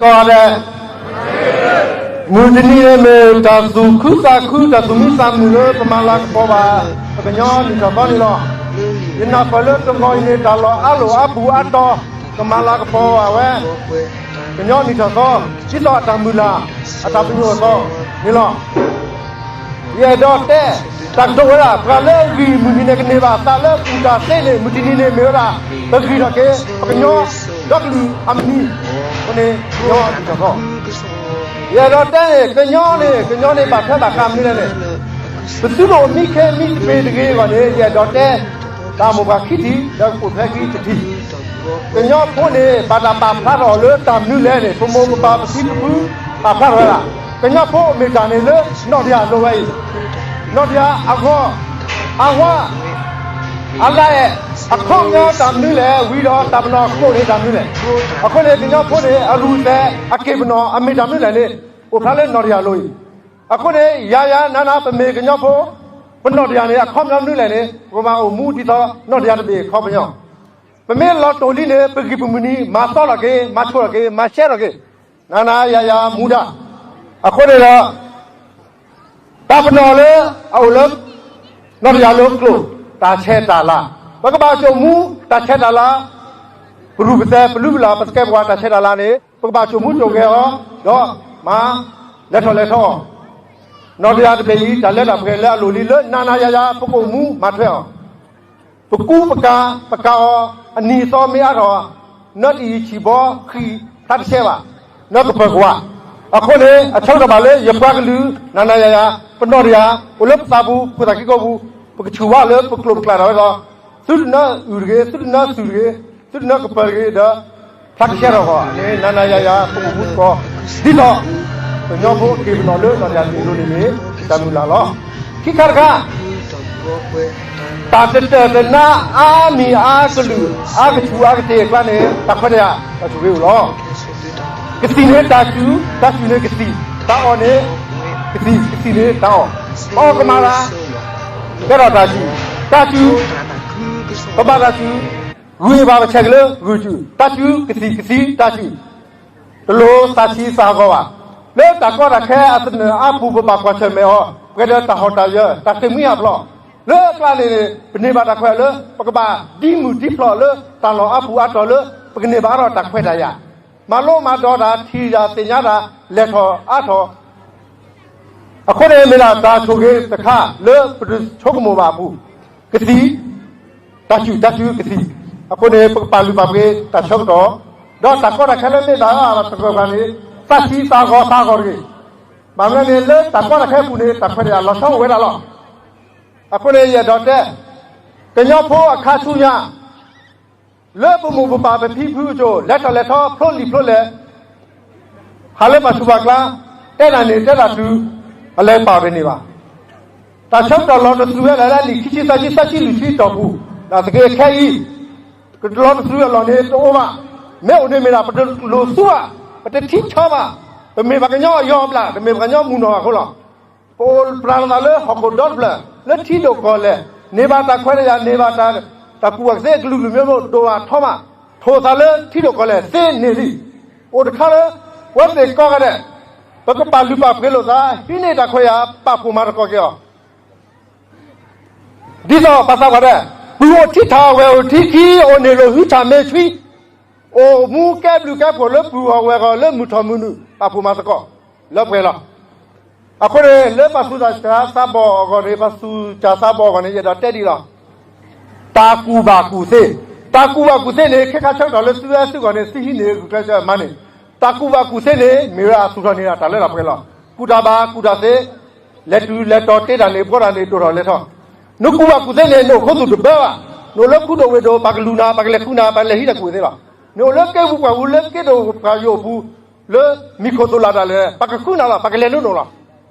ဒီး မုၢ်တနံၤန့ၣ်မ့ၢ်တၢ်သူၣ်ခုသးခု တၢ်သူၣ်မံသးမုာ်လၢပမၤလၤကပီၤဘၣ် ပကညီနံၣ်ထီၣ်သီန့ၣ်လီၤ. ယနၢ်ပၢၢ်လၢတဂီၤအံၤန့ၣ် တၢ်လီၢ်အါလိာ်အါပူၤအါတီၤ ကမၤလၤကပီၤဘၣ်ဝဲ ကညီနံၣ်ထီၣ်သီ ဒ်သိးအတၢ်မုၢ်လၢ် အတၢ်ပညိၣ်အသီန့ၣ်လီၤ. ယအဲၣ်ဒိးတဲ တၢ်ကတိၤဝဲဒၣ် ပှၤလၢအဂံၢ်မုၢ်နံၤန့ၣ် ကန့ၢ်ဘၣ်သးလၢအပူၤတၢ်သ့န့ၣ် မုၢ်တနံၤန့ၣ်မ့ၢ်ဝဲဒၣ် ပဂံၢ်ထီၣ်က့ၤ ပကညီဒီကလုာ်အမံၤ အဃိန့ၣ် ကညီနံၣ်ထီၣ်သီ ယအဲၣ်ဒိးတဲန့ၣ် ကညီန့ၣ် ကညီန့ၣ်ဘၣ်ထွဲဘၣ်ဃးမနုၤလဲၣ်န့ၣ် ပသုတအိၣ်မံခ့မံသပ့ၤတဂ့ၤအဂီၢ်န့ၣ် ယအဲၣ်ဒိးတဲ တၢ်မိၢ်ပှၢ်ခံထံၣ် ဒီးကအိၣ်ဖျဲၣ်ခံတထံၣ် ကညီဖိန့ၣ် ဘၣ်တၢ်ပာ်ဖျါထီၣ်အီၤလၢတၢ်မနုၤလဲၣ်န့ၣ် ပမိၢ်ပပၢ်ပဖံပဖု ပာ်ဖျါထီၣ်ဝဲဒၣ် ကညီဖိအမ့ၢ်တၢ်န့ၣ်လၢ နီၣ်တယၢ်လိၤဝဲအံၤ နီၣ်တယၢ်အဂီၢ် အဝါ အလါအဲၣ် အခီပညီတၢ်မနုၤလဲၣ် ဝံၤဒီးတၢ်ပနီၣ်ခိၣ်န့ၣ်တၢ်မနုၤလဲၣ်. အဃိန့ၣ် ကညီဖိန့ၣ် အရူၢ်သဲး အက့ၢ်ပနီၣ် အမ့ၢ်တၢ်မနုၤလဲၣ်န့ၣ် အိၣ်ဖျါလၢနီၣ်တယၢ်လိၤအံၤ အဃိန့ၣ် ယၤယၤနၤနၤ ပမ့ၢ်ကညီဖိ ပနီၣ်တယၢ်န့ၣ် အခီပညီမနုၤလဲၣ်န့ၣ် ပကဘၣ်အိၣ်မူဒ်သိး နီၣ်တယၢ်တဘ့ၣ်အခီပညီ ပမ့ၢ်လီၤတိၢ်လံန့ၣ် ပဂံၢ်ပမုၢ်နံၤ မၤသီထီၣ်က့ၤ မၤဆိၣ်ထီၣ်က့ၤ မၤရှဲထီၣ်က့ၤ နၤနၤယၤယၤမူဒါ အဃိန့ၣ်ဒီး တၢ်ပနီၣ်လၢအအိၣ်လၢ နီၣ်တယၢ်လိၤကျိာ် တၢ်ဆဲးတၢ်လၤ ပကဘၣ်စိာ်မူတၢ်ဆဲးတၢ်လၤ ပရူၢ်ပသဲး ပလုၢ်ပလၢ် ပသကဲးပဝးတၢ်ဆဲးတၢ်လၤန့ၣ် ပကဘၣ်စိာ်မူစိာ်ဂဲၤအီၤ ဒီးမၤလဲၤထီၣ်လဲၤထီအီၤ နီၣ်တယၢ်တဘ့ၣ်အံၤ တၢ်လၢတၢ်ပှဲၤလၢအလိၣ်လံလၢနၤနၤယၤယၤ ပကအိၣ်မူမၤထွဲအီၤ ပကူပကၤ ပကၤအီၤ အနံၤအသီမ့ၢ်အါထီၣ် နတယံာ်ဆံးဘီဃံးဖျါတဆဲးဘၣ် နကပၢၤကဝး အဃိန့ၣ် အဆၢကတီၢ်ဘၣ်လၢယပှၤကလုာ် နၤနၤယၤယၤ ပနီၣ်တယၢ် အိၣ်လၢပသးပူၤ ပသးကံၢ်ကီၢ်ပူၤ ပကဆူၣ်ဝါလၢပကျိာ်ပကျါဒၣ်ဝဲဒီး သုတနၢအုၣ်တဂ့ၤ သုတနၢသူၣ်တဂ့ၤ သုတနၢကပၢၤတဂ့ၤဒီး ဖျါကဆဲးထီၣ်အဂီၢ်န့ၣ် နၤနၤယၤယၤ ပကအိၣ်မူသကိး ဒ်သိး ကညီဖိက့ၤပနီၣ်လၢနီၣ်တယၢ်တဘ့ၣ်အလိၤန့ၣ်န့ၣ် တၢ်မုၢ်လၢ်လီၤ. ခံခါတခါ တၢ်တတၢၢ်တနါအါမံၤအါကလုာ် အါကဆူၣ်အါကတ့ၢ်အကျါန့ၣ် တၢ်ခွဲးတၢ်ယာ် တၢ်ဆိၣ်ဂ့ၤအိၣ်လီၤ. ကသံၣ်န့ၣ်တၢ်စူၣ်, တၢ်စူၣ်န့ၣ်ကသံၣ်, တၢ်အီၣ်န့ၣ် ကသံၣ်, ကသံၣ်န့ၣ်တၢ်အီၣ်, ပအီၣ်ကမၣ်တၢ် ကဲထီၣ်တၢ်စူၣ်, တၢ်စူၣ်, ပဘၣ်တၢ်စူၣ်, ဂုာ်ဘၣ်ပဆဲးက့ၤလၢဂုာ်စူၣ်, တၢ်စူၣ်ကသံၣ်, ကသံၣ်တၢ်စူၣ်, တလိၣ်သးဆံးသးဟးဂီၤဘၣ်. လၢတၢ်ကီတၢ်ခဲအသနၢၣ်အါပူၤ ပဘၣ်ကွၢ်ဆၢၣ်မဲာ်အီၤ ပှဲၤဒီးတၢ်ဟီၣ်တၢ်ယၢၤ တၢ်ဃ့ၢ်မှံဟးဖျိး, လၢအကျါန့ၣ် ပန့ၢ်ဘၣ်တၢ်ခွဲးလၢ ပကဘၣ်ဒ်မုၢ်ဒ်ဖျိးလၢတၢ်လီၢ်အါပူၤအါတီၤလၢ ပကန့ၢ်ဘၣ်အါထီၣ်တၢ်ခွဲးတၢ်ယာ်, မၤလိမၤဒိးတၢ် ထံၣ်တၢ်သ့ၣ်ညါတၢ် လဲၤထီၣ်အါထီၣ် အဃိန့ၣ် မ့ၢ်ဒၣ်တၢ်ဆိၣ်ဂ့ၤတခါလၢပတဆိကမိၣ်ဘၣ်အပူၤ, ကသံၣ်, တၢ်စူၣ်, တၢ်စူၣ်ကသံၣ်, အဃိန့ၣ် ပကပာ်လုၢ်ပာ်ပှ့ၤတၢ်ဆၢကတီၢ်, ဒီးတၢ်ကီတၢ်ခဲလၢမ့ၢ်တၢ်တဂၤဂၤတဂၤဂၤန့ၣ် သးဆံးသးဂီၤသးဂီၤတဂ့ၤ, ဘၣ်မနုၤန့ၣ် လၢတၢ်ကီတၢ်ခဲအပူၤန့ၣ် တၢ်ခွဲးတၢ်ယာ်လီၤဆီအိၣ်ဝဲဒၣ်လီၤ. အဃိန့ၣ် ယအဲၣ်ဒိးတဲ ကညီဖိအခါဆူညါ လၢပမိၢ်ပပၢ်ပဖံပဖုအစိၤ လဲၤထီၣ်လဲၤထီ ဖျိလံာ်ဖျိလဲၢ်, ဟးလၢပှၤဆူးပှၤကျါ, တဲတၢ်န့ၣ်တဲတၢ်တုၤ အလဲၤပာ်အီၤတန့ၢ်ဘၣ်. တၢ်ဆၢကတီၢ်လီၤတသရူးဝဲဒၣ်လၢအနံၣ်ခံဆံသၢဆံသၢဆံလွံၢ်ဆံတီၢ်ပူၤ, နာ်သက့ခဲအံၤ ကလီၤတသရူးအလီၢ်န့ၣ်တအိၣ်ဘၣ်. မ့ၢ်အိၣ်န့ၣ်မ့ၢ်ဒၣ် ပတလိၣ်သူဘၣ်, ပတထံၣ်ဆီဘၣ်, ပမ့ၢ်ပှၤကညီအယီၤအဘျၣ်, တမ့ၢ်ပှၤကညီမုၢ်နီၢ်အဃိလီၤ. ပအိၣ်ပရၤလီၤသးလၢဟီၣ်ခိၣ်ဒီတဖျၢၣ် လၢထံဒိၣ်ကီၢ်လဲၢ်, န့ၢ်ဘၣ်တၢ်ခွဲးတၢ်ယာ်, န့ၢ်ဘၣ်တၢ်ကူၣ်ဘၣ်ကူၣ်သ့အကလုာ်ကလုာ်မျိုးမျိုး ဒိၣ်ဘၣ်ထီဘၣ်, ထိၣ်သးလၢထံဒိၣ်ကီၢ်လဲၢ်သ့န့ၢ်လံ. အိၣ်တခါလၢ ပဝဲသ့ၣ်ကိးဂၤဒဲး ပကပာ်လုၢ်ပာ်ပှ့ၤလိာ်သး ဟံးန့ၢ်တၢ်ခွဲးတၢ်ယာ် ပာ်ဖှိၣ်မၤသကိးက့ၤအီၤ ဒ်သိးပသးပှၢ်ဒဲး, ပုၢ်အိၣ်ထံထၣ်ဝဲၢ်အိၣ်ထံခံ, အိၣ်န့ၢ်လိာ်ဟုထၣ်မ့ၢ်ဆှံ, အိၣ်မူကဲဘျုးကဲဖှိၣ်လၢပုၢ်အီၣ်ဝဲၢ်အဂီၢ်လၢမုၢ်ထီၣ်မုၢ်နုာ် ပာ်ဖှိၣ်မၤသကိး လၢပှဲၤလီၤ. အဃိန့ၣ် လၢပှၤသူၣ်စၢ်သးဘီၣ်အဂီၢ်န့ၣ် ပှၤသူၣ်စၢ်သးဘီၣ်အဂီၢ်န့ၣ် ယအဲၣ်ဒိးတဲဒ်အံၤလီၤ. တၢ်ကူၣ်ဘၣ်ကူၣ်သ့, တၢ်ကူၣ်ဘၣ်ကူၣ်သ့န့ၣ် ခဲခါဆၢကတီၢ်လၢသုဝဲသုဂီၢ်န့ၣ် သုဟံးန့ၢ်ဂုာ်ကျဲးစၢးမၤန့ၣ်, တၢ်ကူၣ်ဘၣ်ကူၣ်သ့န့ၣ် မ့ၢ်ဝဲအသူၣ်ထီၣ်န့ၢ်ဒၣ်တၢ်လၢတၢ်ပှဲၤလီၤ. ကူၣ်တၢ်ဘၣ်ကူၣ်တၢ်သ့, လဲၤတုၤလဲၤတီၤတ့တၢ်န့ၣ် ဘှီတၢ်န့ၣ် ဒိၣ်ထီၣ်လဲၤထီၣ်, နကူၣ်ဘၣ်ကူၣ်သ့န့ၣ် နအိၣ်ခိသူၣ်တဘၢဘၣ်, နအိၣ်လၢခူဒိၣ်ဝ့ၢ်ဒိၣ် ပှၤကလူၤနၤ ပှၤကလဲၤဃုနၤ ပှၤလဲၤဟံးတၢ်ကူၣ်သ့လီၤ. နအိၣ်လၢက့ပူၤပှၢ်ပူၤ လၢက့ဒိၣ်ပှၢ်ယိာ်ပူၤ လၢမံၤခိၣ်သိၣ်လၢ်တၢ်လဲၣ် ပှၤကဃုနၤလီၤ ပှၤကလဲၤနုာ်နုာ်လီၤ.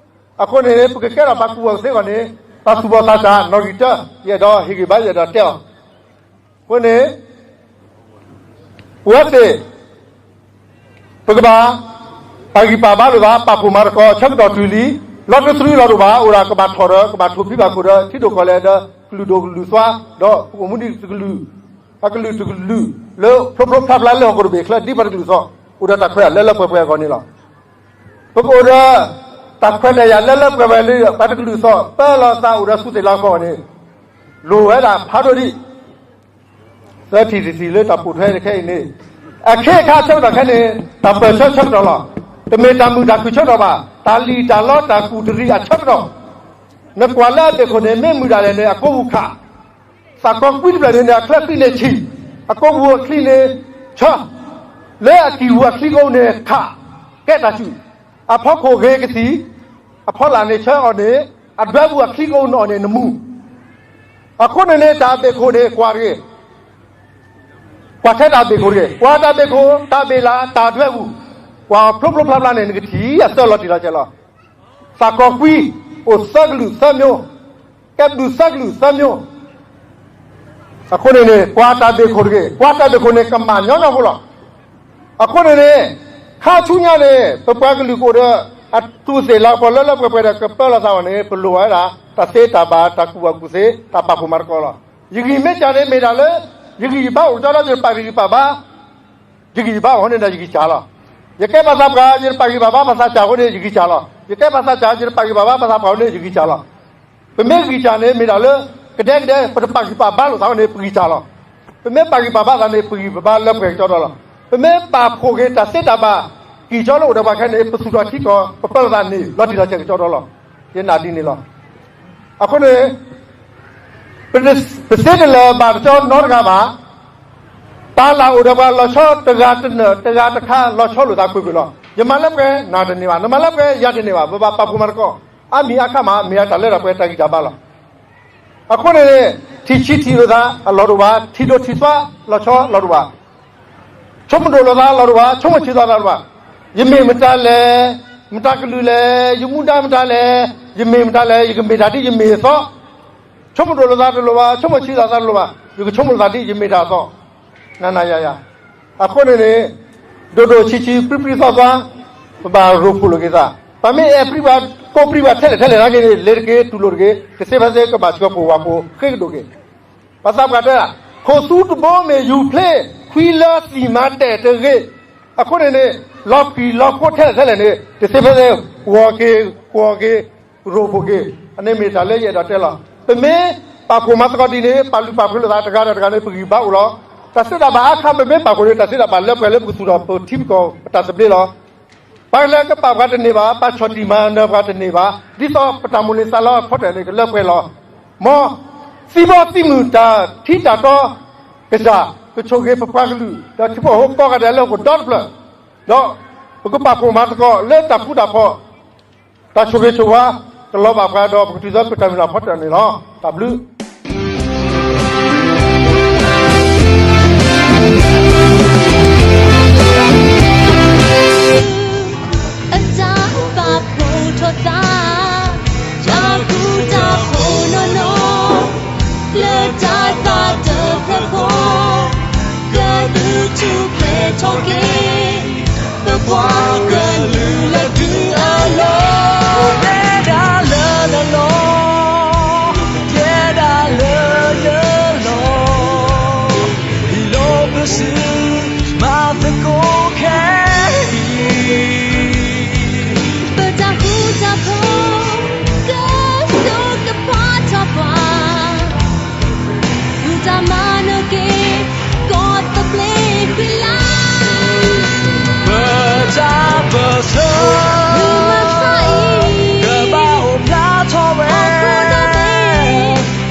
အဃိန့ၣ် ပကကဲထီၣ်ပှၤကူၣ်ဘၣ်ကူၣ်သ့အဂီၢ်န့ၣ် ပှၤသူၣ်ဘီၣ်သးစၢ်နီၣ်ဂံၢ်တၢ ယအဲၣ်ဒိးဟ့ၣ်ဂံၢ်ဘါ ယအဲၣ်ဒိးတဲအီၤ. အဃိန့ၣ် ပဝဲသ့ၣ် ပကဘၣ် ပာ်ဂံၢ်ပာ်ဘါလိာ်သး ပာ်ဖှိၣ်မၤသကိး ဆၢကတီၢ်တုၤလံ, လီၤတသရူးလီၤဒိၣ်ဘၣ် အိၣ်ဒၣ်ကဘၣ်ထီၣ်ဒီး ကဘၣ်ထိၣ်ဖံးဘၣ်ခိၣ်ဒီး ထံဒိၣ်ကီၢ်လဲၢ်ဒီး ကလုာ်ဒိၣ်ကလုာ်သွါ ဒီးပအိၣ်မူဒ်တကလုာ် အကလုာ်တကလုာ် လၢဖျိဖျိဖျါဖျါလၢဟီၣ်ခိၣ်တဘ့ၣ်ချၢ ဒ်ပှၤတကလုာ်အသိး အိၣ်ဒီးတၢ်ခွဲးတၢ်ယာ်လၢလၢပှဲၤပှဲၤအဂီၢ်န့ၣ်လီၤ. ပကအိၣ်ဒီး တၢ်ခွဲးတၢ်ယာ်လၢလၢပှဲၤပှဲၤလၢ ပှၤတကလုာ်အသိး ပၢလီၤသးအိၣ်ဒီးသူၣ်သ့ၣ်လၤကပီၤန့ၣ် လိၣ်ဝဲဒၣ်ဖးဒိၣ်ဒံး သၢထံၣ်တထံၣ်လၢတၢ်ပိာ်ထွဲတခဲအံၤန့ၣ် အခ့အခါဆၢကတီၢ်ခဲအံၤန့ၣ် တၢ်ပၢၢ်ဆၢဆၢကတီၢ်လီၤ. တမ့ၢ်တၢ်မုာ်တၢ်ခုၣ်ဆၢကတီၢ်ဘၣ်. တၢ်လံၣ်တၢ်လီတၢ်ကူၣ်တရံးအဆၢကတီၢ် နကွၢ်လၢအဘ့ၣ်ခိၣ်န့ၣ် မ့ၢ်မုာ်ဒၣ်လဲာ်န့ၣ် အကိပူၤခး, သးကီးကွံတဖျၢၣ်န့ၣ်န့ၣ် အချၢဃံန့ၣ်ဆံၣ်, အကိပူၤအချံန့ၣ်ဆၢ, လၢအကံၢ်ပူၤအချံကအိၣ်န့ၣ်ခး, ကဲတၢ်ဆူၣ်, အဖီခိၣ်ဂ့ၤကသံၣ်, အဖီလာ်န့ၣ်ဆၢအီၤန့ၣ်, အဒွဲပူၤအချံကအိၣ်န့ၣ်အီၤန့ၣ်နမူၤ အဃိန့ၣ်န့ၣ် တၢ်ဘ့ၣ်ခိၣ်န့ၣ် ကွၢ်တဂ့ၤ, ကွၢ်ထဲတၢ်ဘ့ၣ်ခိၣ်တဂ့ၤ, ကွၢ်တၢ်ဘ့ၣ်ခိၣ်, တၢ်ဘ့ၣ်လၤ, တၢ်ဒွဲပူၤ, ကွၢ်ဖျိဖျိဖျါဖျါန့ၣ် နကထံၣ်အသၢလီၤတံၢ်လီၤဆဲးလီၤ. သးကီးကွံ, အိၣ်သၢကလုာ်သၢမျိုး, ကဲဘျုးသၢကလုာ်သၢမျိုး အဃိန့ၣ်န့ၣ် ကွၢ်တၢ်ဘ့ၣ်ခိၣ်တဂ့ၤ, ကွၢ်တၢ်ဘ့ၣ်ခိၣ်န့ၣ် ကမၣ်ညီညီဖိလီၤ. အဃိန့ၣ်န့ၣ် ခါဆူညါန့ၣ် ပပှၤကလုာ်ကအိၣ်ဒီး အသူးသ့ၣ်လၤကပီၤလၢလၢပှဲၤပှဲၤဒီး ကပၢလီၤသးအီၤန့ၣ် ပလိၣ်ဝဲဒၣ် တၢ်သ့တၢ်ဘၣ် တၢ်ကူၣ်ဘၣ်ကူၣ်သ့ တၢ်ပာ်ဖှိၣ်မၤသကိးလီၤ. ယဂံၢ်မ့ၢ်စၢ်န့ၣ်မ့ၢ်ဒၣ်လၢ ယဂံၢ်ယဘါအိၣ်ကၠီဒီး ယတပာ်ဂံၢ်ပာ်ဘါ ယဂံၢ်ယဘါအဃိန့ၣ်ဒီးယဂံၢ်စၢ်လီၤ. ယကဲပှၤသးပှၢ် ယတပာ်ဂံၢ်ပာ်ဘါပှၤသးစၢ်အဃိန့ၣ် ယဂံၢ်စၢ်လီၤ. ယကဲပှၤသးစၢ် ယတပာ်ဂံၢ်ပာ်ဘါပှၤသးပှၢ်အဃိန့ၣ် ယဂံၢ်စၢ်လီၤ. ပမ့ၢ်ဂံၢ်စၢ်န့ၣ် မ့ၢ်ဒၣ်လၢ ကဒဲကဒဲ ပတပာ်ဂံၢ်ပာ်ဘါလိာ်သးအဃိန့ၣ် ပဂံၢ်စၢ်လီၤ. ပမ့ၢ်ပာ်ဂံၢ်ပာ်ဘါသးန့ၣ် ပဂံၢ်ပဘါလၢပှဲၤကၠီဒီးလီၤ. ပမ့ၢ်ပာ်ဖှိၣ်က့ၤတၢ်သ့တၢ်ဘၣ် ကံၢ်ကၠီလၢအိၣ်ဒီးပှၤခဲအံၤန့ၣ် ပသူၣ်ထီၣ်ထံကီၢ် ပပၢလီၤသးန့ၣ် လီၤတံၢ်လီၤဆဲးကၠီဒီးလီၤ. ယနာ်ဒ်န့ၣ်လီၤ. အဃိန့ၣ် ပသ့တလၢာ်ဘၣ်ကၠီနီတဂၤဘၣ်. တၢ်လၢအိၣ်ဒီးပှၤလီၤဆီတဂၤတနၢၤ တဂၤတခါ လီၤဆီလိာ်သးကွ့ၢ်ကွ့ၢ်လီၤ. ယမၤလၢပှဲၤနၤတန့ၢ်ဘၣ်, နမၤလၢပှဲၤယၤတန့ၢ်ဘၣ်, ပဘၣ်ပာ်ဖှိၣ်မၤသကိး အါမံၤအါခါမး မ့ၢ်အတၢ်လၢတၢ်ပှဲၤတၢ်ဂံၢ်တၢ်ဘါလီၤ. အဃိန့ၣ်န့ၣ် ထံၣ်ဆံးထံၣ်လိာ်သးအလီၢ်တအိၣ်ဘၣ်, ထံၣ်ဒိၣ်ထံၣ်သွါလီၤဆီလီၢ်တအိၣ်ဘၣ်, ဆိကမိၣ်ဒိၣ်လိာ်သးလီၢ်တအိၣ်ဘၣ်, ဆိကမိၣ်ဆံးလိာ်သးလီၢ်တအိၣ်ဘၣ်. ယမ့ၢ်မတၤလဲၣ်, မတၤကလုာ်လဲၣ်, ယမူဒါမတၤလဲၣ်, ယမ့ၢ်မတၤလဲၣ်, ယကမ့ၢ်တၢ်ဒ်ယမ့ၢ်အသိး ဆိကမိၣ်ဒိၣ်လိာ်သးတလိၣ်ဘၣ်, ဆိကမိၣ်ဆံးလိာ်သးတလိၣ်ဘၣ်, ယကဆိကမိၣ်သးဒ်ယမ့ၢ်တၢ်အသိး, နၤနၤယၤယၤ. အဃိန့ၣ်န့ၣ် ဒိၣ်ဒိၣ်ဆံးဆံး ပြံပြံသွါသွါ ပဘၣ်ရိဖှိၣ်လိာ်က့ၤသး. ပမ့ၢ်အဲၣ်ပြံပှၤ ကိးပြံပှၤထဲလဲၣ်ထဲလဲၣ်နာ်က့န့ၣ် လဲၤတက့ၢ်တူၢ်လိာ်တက့ၢ် ကသ့ဖဲသ့ကဘၣ်ဆှၢပှၤဖိဃ့ကဒိၣ်က့ၤ. ပှၤသးပှၢ်တဲ, ခိၣ်သူတဘိမ့ၢ်ယူၤဖျ့ခွံလၢသံၣ်မၤတဲာ်တဂ့ၤ. အဃိန့ၣ်န့ၣ် လီၤဖှံလီၤဖိထဲလဲၣ်ထဲလဲၣ်န့ၣ် ကသ့ဖဲသ့ ဂီၤက့ၤ ကွီၤက့ၤ ရိဖှိၣ်က့ၤ. အန့ၣ်မ့ၢ်တၢ်လၢယအဲၣ်ဒိးတဲလီၤ. ပမ့ၢ်ပာ်ဖှိၣ်မၤသကိးဒ်န့ၣ် ပာ်လုၢ်ပာ်ပှ့ၤလိာ်သးတဂၤဒီးတဂၤန့ၣ် ပဂံၢ်ဘါအိၣ်လီၤ. တၢ်သ့တၢ်ဘၣ်အါခါ ပမ့ၢ်ပာ်ဖှိၣ်န့ၣ် တၢ်သ့တၢ်ဘၣ်လၢပှဲၤလၢပကသူၣ်ထီၣ်ပထံပကီၢ်ပတၢ်သဘျ့လီၤ. ပှၤလၢကပာ်ပှၤတန့ၢ်ဘၣ်, ပှၤဆီၣ်တံၢ်မၤနၢၤပှၤတန့ၢ်ဘၣ်, ဒ်သိးပတၢ်မိၣ်န့ၢ်သးလီအဖီတၢၣ်န့ၣ် ကလၢပှဲၤလီၤ. မ်သံဘီသံမုၢ်တၢ်ထံတၢ်တီ ကစၢ်ကဆိၣ်ဂ့ၤပပှၤကလုာ် ဒီးထံဖိကီၢ်ဖိကိးဂၤဒဲးလၢဟီၣ်ခိၣ်ဒီတဖျၢၣ်, ဒီးပကပာ်ဖှိၣ်မၤသကိးလၢတၢ်ဃူတၢ်ဖိး, တၢ်ဆိၣ်ဂ့ၤဆိၣ်ဝါ ကလီၤဘၣ်ပှၤဒီး ပကတုၤဆူပတၢ်မုၢ်လၢ်ဖီတၢၣ်န့ၣ်လီၤ. တၢ်ဘျုး အတၢ်ပာ်ဖှိၣ်ထီၣ်သး, တၢ်ဃူတၢ်ဖိးနီၢ်နီၢ်, လၢတၢ်သးတဖျၢၣ်ဃီ, ကဒုးထူၣ်ဖျဲးထီၣ်က့ၤ ပပှၤကလုာ်လၢဒုးအလီၢ်, အိၣ်ဝဲဒၣ်လၢနလီၢ်, ကဲဒၣ်လၢယလီၢ်, ဟ့ၣ်လီၤပစု မၤသကိးခဲအံၤ, ပတၢ်ဃူတၢ်ဖိး ကစိာ်ကဖီထီၣ်ပှၤ, ဃုတၢ်မၤနၢၤက့ၤ ကီၢ်သဘျ့ဃံလၤ, ပတၢ်ပၢၢ်ဆၢ မုၢ်မဆါအံၤ ကဘၣ်အိၣ်ဖျါထီၣ်ဝဲ,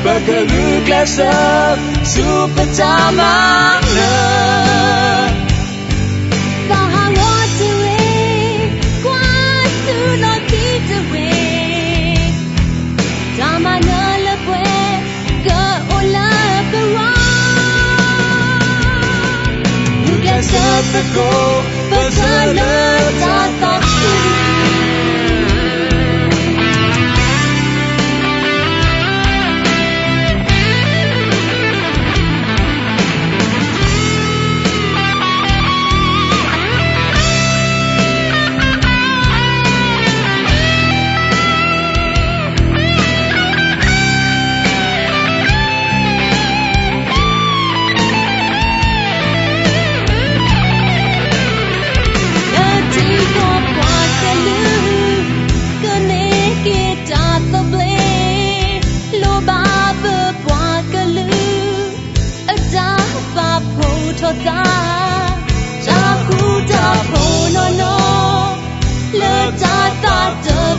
ပကဂုာ်ကျဲးစၢး ဆူပတၢ်မၤနၢၤ ဘၣ်ဟးဂီၤတဝ့ၢ်, ကွၢ်ဆူလီၤသံတဝ့ၢ်, တၢ်မၤနၢၤလၢပှဲၤ ကအိၣ်လၢပဂီၢ်, ဂုာ်ကျဲးစၢးသကိး ပဆၢလၢတၢ်သးခု.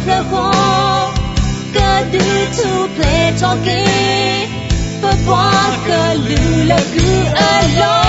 ပကဘၣ်မၤလၢပှဲၤထီၣ်ပသးဒီးတၢ်ပျံၤတၢ်ဖုးလၢပှၤကလုာ်အဂီၢ်, ကဒုးထူၣ်ဖျဲးထီၣ်က့ၤ ပပှၤကလုာ်လၢကုၢ်အလီၢ်.